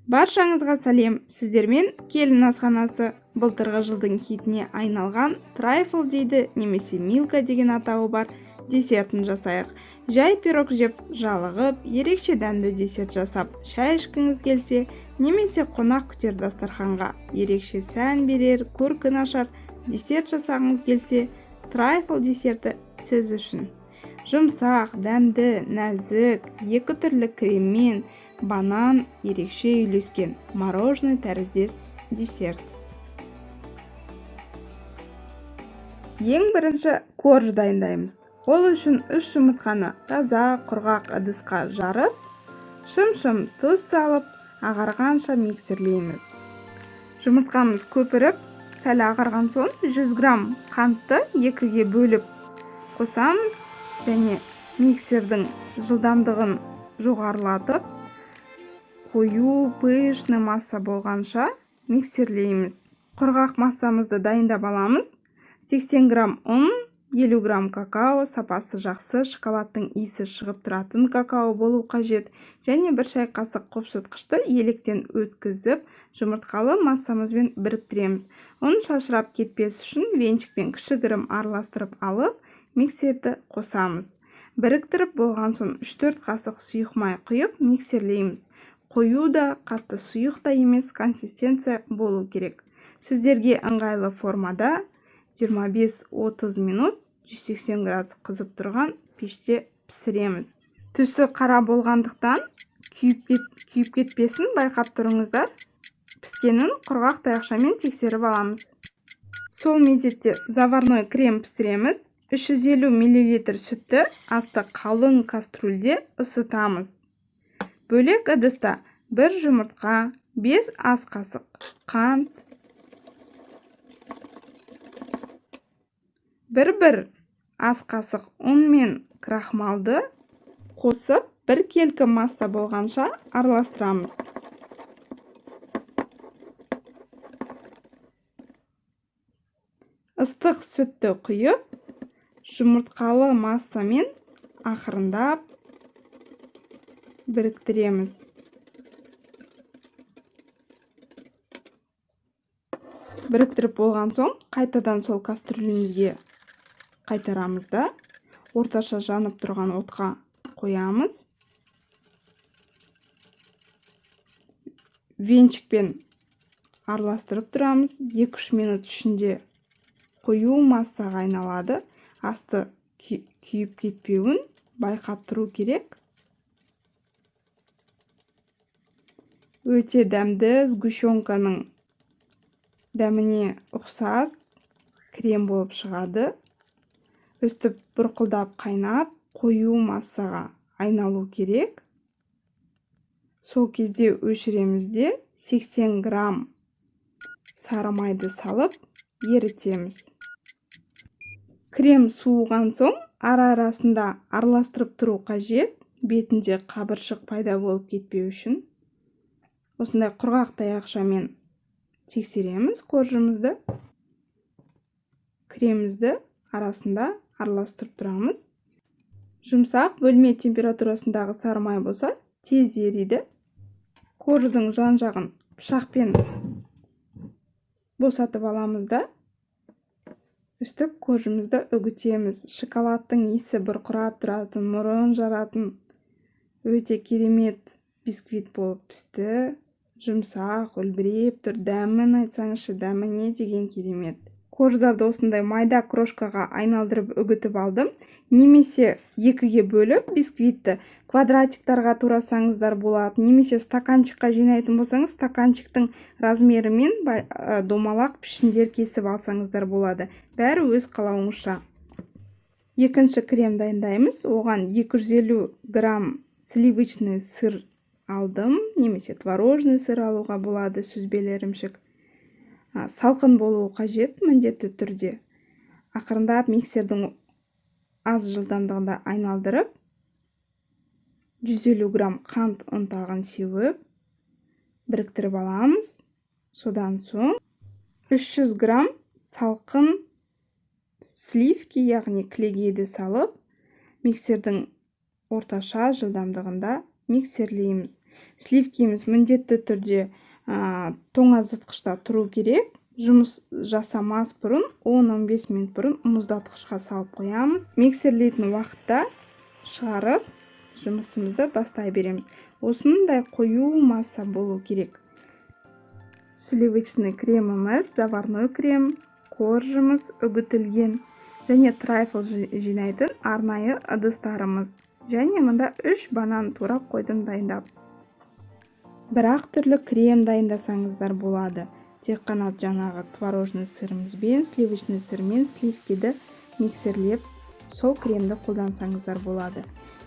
Баршаңызға сәлем, сіздермен Келін асханасы. Былтырғы жылдың хитіне айналған трайфл дейді немесе милка деген атауы бар десертін жасайық. Жай пирог жеп жалығып, ерекше дәмді десерт жасап, шай ішкіңіз келсе, немесе қонақ күтер дастарханға ерекше сән берер, көркін ашар десерт жасағыңыз келсе, трайфл десерті сіз үшін. Жұмсақ, дәмді, нәзік, екі түрлі креммен, банан ерекше үйлескен мороженое тәріздес десерт. Ең бірінші корж дайындаймыз. Ол үшін 3 жұмыртқаны таза құрғақ ыдысқа жарып, шым-шым тұз салып, ағарғанша миксерлейміз. Жұмыртқамыз көпіріп, сәл ағарған соң 100 грамм қантты екіге бөліп қосамыз және миксердің жылдамдығын жоғарылатып, қою пышный масса болғанша миксерлейміз. Құрғақ массамызды дайындап аламыз. 80 грамм ұн, 50 грамм какао, сапасы жақсы, шоколадтың иісі шығып тұратын какао болу қажет және бір шай қасық қопсытқышты електен өткізіп, жұмыртқалы массамызбен біріктіреміз. Ұн шашырап кетпес үшін венчикпен кішігірім араластырып алып, миксерді қосамыз. Біріктіріп болған соң 3-4 қасық сұйық май құйып миксерлейміз. Қою да, қатты сұйық та емес консистенция болу керек. Сіздерге ыңғайлы формада 25-30 минут 180 градус қызып тұрған пеште пісіреміз. Түсі қара болғандықтан күйіп кетпесін байқап тұрыңыздар. Піскенін құрғақ таяқшамен тексеріп аламыз. Сол мезетте заварной крем пісіреміз. 350 мл сүтті асты қалың кастрюльде ысытамыз. Бөлек ыдыста 1 жұмыртқа, 5 ас қасық қант, 1-1 ас қасық ұн мен крахмалды қосып, бір келкі масса болғанша араластырамыз. Ыстық сүтті құйып, жұмыртқалы массамен ақырындап біріктіреміз. Біріктіріп болған соң қайтадан сол кастрюлімізге қайтарамыз да, орташа жанып тұрған отқа қоямыз. Венчикпен араластырып тұрамыз. 2-3 минут ішінде қою массаға айналады. Асты күйіп кетпеуін байқап тұру керек. Өте дәмді сгущенканың дәміне ұқсас крем болып шығады. Өстіп бұрқылдап қайнап, қою массаға айналу керек. Сол кезде өшіреміз де 80 грамм сары майды салып ерітеміз. Крем суыған соң ара-арасында араластырып тұру қажет, бетінде қабыршық пайда болып кетпеу үшін. Осындай құрғақ таяқшамен тексереміз коржымызды. Кремімізді арасында араластырып тұрамыз. Жұмсақ бөлме температурасындағы сары май болса, тез ериді. Корждың жан-жағын пышақпен босатып аламыз да, үстіп коржымызды үгітеміз. Шоколадтың иісі бұрқырап тұратын, мұрын жаратын өте керемет бисквит болып пісті. Жұмсақ, үлбіреп тұр. Дәмін айтсаңызшы, дәмі не деген керемет. Корждарды осындай майда крошкаға айналдырып үгітіп алдым. Немесе екіге бөліп бисквитті квадратиктарға турасаңыздар болады. Немесе стаканчикқа жинайтын болсаңыз, стаканчиктің размерімен домалақ пішіндер кесіп алсаңыздар болады. Бәрі өз қалауыңызша. Екінші крем дайындаймыз. Оған 250 грамм сливочный сыр алдым, немесе творожный сыр алуға болады, сүзбелі ірімшік. Салқын болуы қажет міндетті түрде. Ақырындап миксердің аз жылдамдығында айналдырып, 150 грамм қант ұнтағын сеуіп, біріктіріп аламыз. Содан соң 300 грамм салқын сливки, яғни кілегейді салып, миксердің орташа жылдамдығында миксерлейміз. Сливкиміз міндетті түрде тоңазытқышта тұру керек. Жұмыс жасамас бұрын 10-15 минут бұрын мұздатқышқа салып қоямыз. Миксерлейтін уақытта шығарып жұмысымызды бастай береміз. Осындай қою масса болу керек. Сливочный креміміз, заварной крем, коржымыз үгітілген және трайфл жинайтын арнайы ыдыстарымыз. Және мында 3 банан турап қойдым дайындап. Бірақ түрлі крем дайындасаңыздар болады. Тек қана жаңағы творожный сырымызбен, сливочный сырмен сливкиді миксерлеп, сол кремді қолдансаңыздар болады.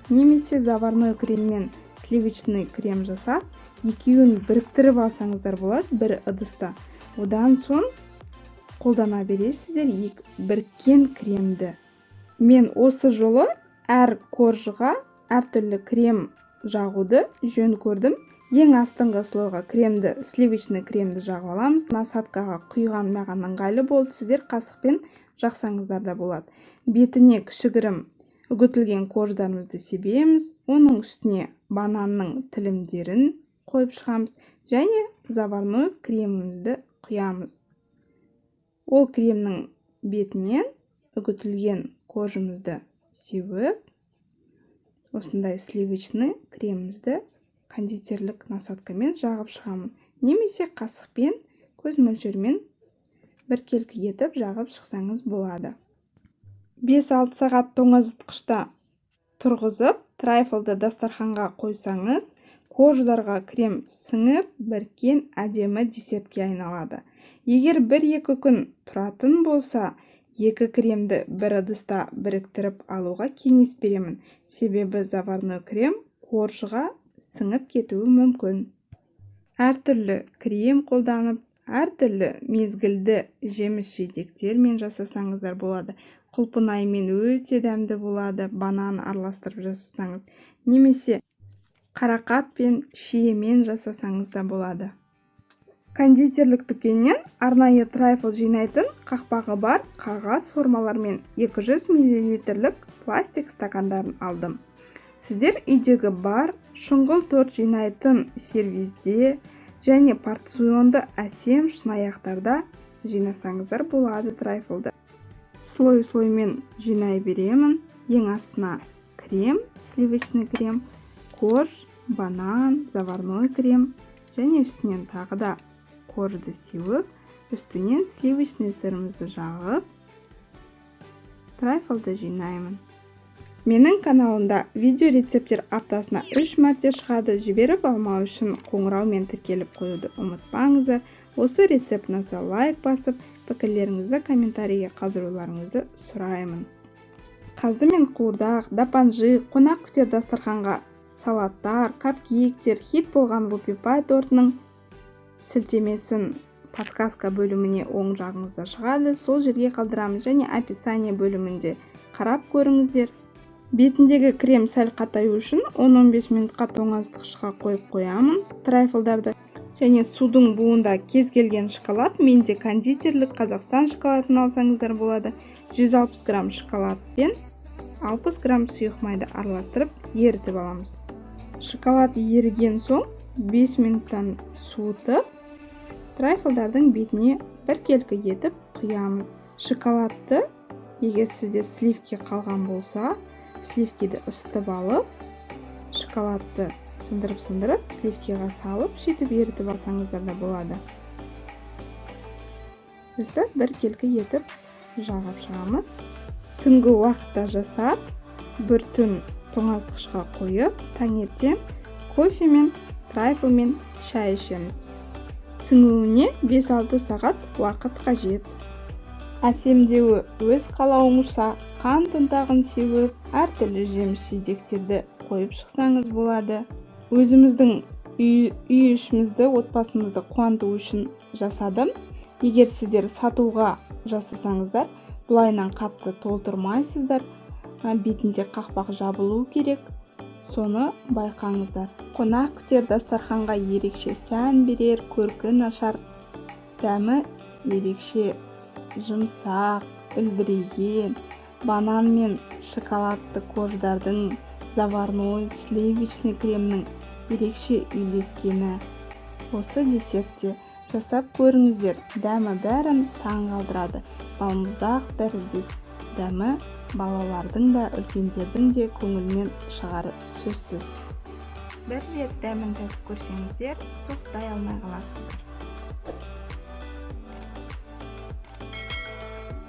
Немесе заварной креммен сливочный крем жасап, екеуін біріктіріп алсаңыздар болады бір ыдыста. Одан соң қолдана бересіздер біріккен кремді. Мен осы жолы әр коржыға әртүрлі крем жағуды жөн көрдім. Ең астыңғы слойға кремді, сливочный кремді жағып аламыз. Насадкаға құйған маған ыңғайлы болды. Сіздер қасықпен жақсаңыздар да болады. Бетіне кішігірім үгітілген корждарымызды себеміз. Оның үстіне бананның тілімдерін қойып шығамыз және заварной кремімізді құямыз. Ол кремнің бетінен үгітілген коржымызды сеуіп, осындай сливочный кремімізді кондитерлік насадкамен жағып шығамын. Немесе қасықпен көз мөлшерімен біркелкі етіп жағып шықсаңыз болады. 5-6 сағат тоңазытқышта тұрғызып, трайфлды дастарханға қойсаңыз, корждарға крем сіңіп, біріккен әдемі десертке айналады. Егер 1-2 күн тұратын болса, екі кремді бір ыдыста біріктіріп алуға кеңес беремін. Себебі заварной крем коржға сіңіп кетуі мүмкін. Әртүрлі крем қолданып, әртүрлі мезгілді жеміс-жидектермен жасасаңыздар болады. Құлпынаймен өте дәмді болады, банан араластырып жасасаңыз. Немесе қарақат пен шиемен жасасаңыз да болады. Кондитерлік дүкеннен арнайы трайфл жинайтын қақпағы бар қағаз формалармен 200 мл пластик стакандарын алдым. Сіздер үйдегі бар шұңғыл торт жинайтын сервизде және порционды әсем шынаяқтарда жинасаңыздар болады трайфлды. Слой-слоймен жинай беремін. Ең астына крем, сливочный крем, корж, банан, заварной крем және үстінен тағы да коржды сеуіп, үстінен сливочный сырымызды жағып, трайфлды жинаймын. Менің каналымда видео рецепттер аптасына 3 мәрте шығады. Жіберіп алмау үшін қоңыраумен тіркеліп қоюды ұмытпаңыздар. Осы рецепт ұнаса лайк басып, пікірлеріңізді комментарийге қалдыруларыңызды сұраймын. Қазы мен қуырдақ, дапанжи, қонақ күтер дастарханға салаттар, капкейктер, хит болған вупи пай тортының сілтемесін подсказка бөліміне оң жағыңызда шығады, сол жерге қалдырамын және описание бөлімінде қарап көріңіздер. Бетіндегі крем сәл қатаю үшін 10-15 минутқа тоңазытқышқа қойып қоямын трайфлдарды. Және судың буында кез келген шоколад, менде кондитерлік Қазақстан шоколадын алсаңыздар болады. 160 грамм шоколад пен 60 грамм сұйық майды араластырып ерітіп аламыз. Шоколад еріген соң 5 минуттан суытып, трайфлдардың бетіне біркелкі етіп құямыз. Шоколадты, егер сізде сливки қалған болса, сливкиді ысытып алып, шоколадты сындырып-сындырып сливкиға салып, сөйтіп ерітіп алсаңыздар да болады. Өстіп біркелкі етіп жағып шығамыз. Түнгі уақытта жасап, бір түн тоңазытқышқа қойып, таңертең кофемен, трайфлмен шай ішеміз. Сіңуіне 5-6 сағат уақыт қажет. Әсемдеуі өз қалауыңызша қант ұнтағын сеуіп, әртүрлі жеміс-жидектерді қойып шықсаңыз болады. Өзіміздің үй ішімізді, отбасымызды қуанту үшін жасадым. Егер сіздер сатуға жасасаңыздар, былайынан қатты толтырмайсыздар, бетінде қақпақ жабылу керек, соны байқаңыздар. Қонақ күтер дастарханға ерекше сән берер, көркі нашар, дәмі ерекше жұмсақ, үлбіреген, банан мен шоколадты корждардың, заварной, сливочный кремнің Ерекше үйлескені осы десек те, жасап көріңіздер, дәмі бәрін таң қалдырады. Балмұздақ тәріздес дәмі балалардың да, үлкендердің де көңілінен шығары сөзсіз. Бір рет дәмін татып көрсеңіздер, тоқтай алмай қаласыздар.